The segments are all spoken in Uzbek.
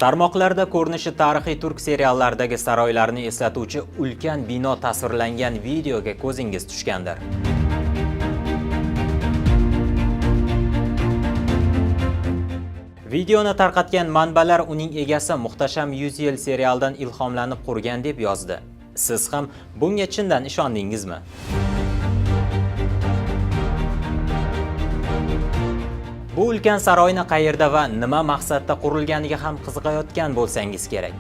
Tarmoqlarda ko'rinishi tarixiy turk seriallaridagi saroylarni eslatuvchi ulkan bino tasvirlangan videoga ko'zingiz tushgandir. Videoni tarqatgan manbalar uning egasi Muhtasham 100 yil serialidan ilhomlanib qurgan deb yozdi. Siz ham bunga chindan ishondingizmi? Bu ulkan saroyni qayerda va nima maqsadda qurilganiga ham qiziqayotgan bo'lsangiz kerak.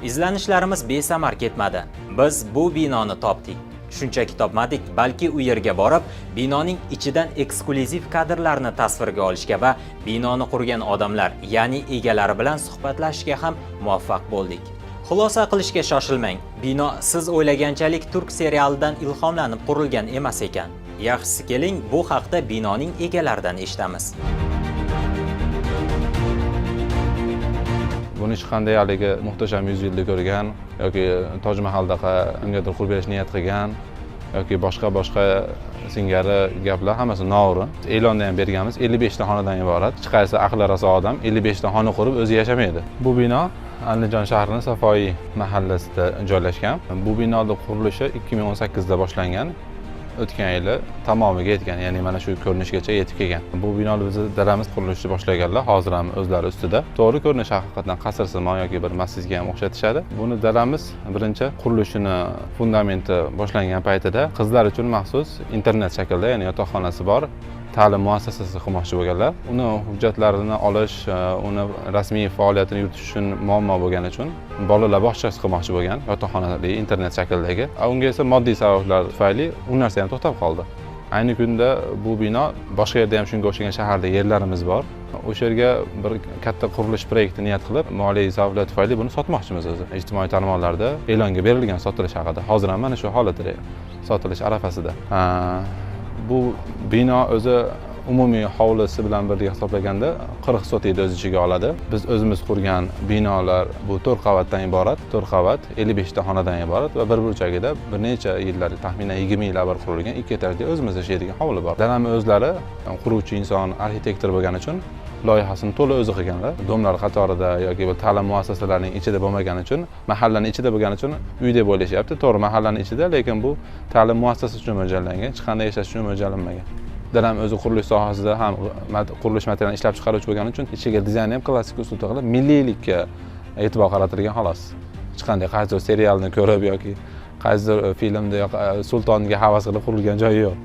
Izlanishlarimiz besamar ketmadi. Biz bu binoni topdik. Shunchaki topmadik, balki u yerga borib, binoning ichidan eksklyuziv kadrlarni tasvirga olishga va binoni qurgan odamlar, ya'ni egalari bilan suhbatlashishga ham muvaffaq bo'ldik. Xulosa qilishga shoshilmang. Bino siz o'ylaganchalik turk serialidan ilhomlanib qurilgan emas ekan. Yaxshisi keling, bu haqda binoning egalaridan eshitamiz. Buni hech qanday haligi Muhtasham 100 yilda ko'rgan yoki Toj Mahaldaqa ungadir qurib berish niyat qilgan yoki boshqa boshqa singari gaplar hammasi noo'rin. E'londa ham berganmiz, 55 ta xonadan iborat. Hech qaysi aqli raso odam 55 ta xona qurib o'zi yashamaydi. Bu bino Andijon shahrining Safoiy mahallasida joylashgan. Bu binoni qurilishi 2018 da boshlangan. O'tgan yili tamomiga yetgan, ya'ni mana shu ko'rinishgacha yetib kelgan. Bu binoni bizni dadamiz qurilishni boshlaganlar, hozir ham o'zlari ustida. To'g'ri, ko'rinishi haqiqatdan qasrsimon yoki bir masjidga ham o'xshatishadi. Buni dadamiz birinchi qurilishini fundamenti boshlangan paytida qizlar uchun maxsus internat shaklida, ya'ni yotoqxonasi bor ta'lim muassasasi qilmoqchi bo'lganlar. Uni hujjatlarini olish, uni rasmiy faoliyatini yuritish uchun muammo bo'lgani uchun bolalar bog'chasi qilmoqchi bo'lgan, yotoqxonali internat shaklidagi. Unga esa moddiy sabablar tufayli u narsa ham to'xtab qoldi. Ayni kunda bu bino boshqa yerda ham shunga o'xshagan shaharda yerlarimiz bor. O'sha yerga bir katta qurilish proyekti niyat qilib, moliyaviy sabablar tufayli buni sotmoqchimiz o'zi. Ijtimoiy tarmoqlarda e'longa berilgan sotilish haqida. Hozir ham mana shu holatda sotilish arafasida. Bu bino o'zi umumiy hovlisi bilan birga hisoblaganda 40 sotiyni o'z ichiga oladi. Biz o'zimiz qurgan binolar bu 4 qavatdan iborat, 4 qavat, 55 ta xonadan iborat va bir burchagida bir necha yillar, taxminan 20 yil avval qurilgan 2 etajli o'zimiz yashaydigan hovli bor. Dadam o'zlari quruvchi inson, arxitektor bo'lgani uchun loyihasini to'la o'zi qilganlar. Domlar qatorida yoki bir ta'lim muassasalarining ichida bo'lmagani uchun, mahallaning ichida bo'lgani uchun uy deb o'ylashyapti. To'g'ri, mahallaning ichida, lekin bu ta'lim muassasasi uchun mo'ljallangan, hech qanday yashash uchun mo'ljallanmagan. Dadam o'zi qurilish sohasida ham qurilish materialini ishlab chiqaruvchi bo'lgani uchun ichiga dizayn ham klassik uslubda qilib, milliylikka e'tibor qaratilgan xolos. Hech qanday qaysidir serialni ko'rib yoki qaysidir filmda yoki sultonga havas qilib qurilgan joyi yo'q.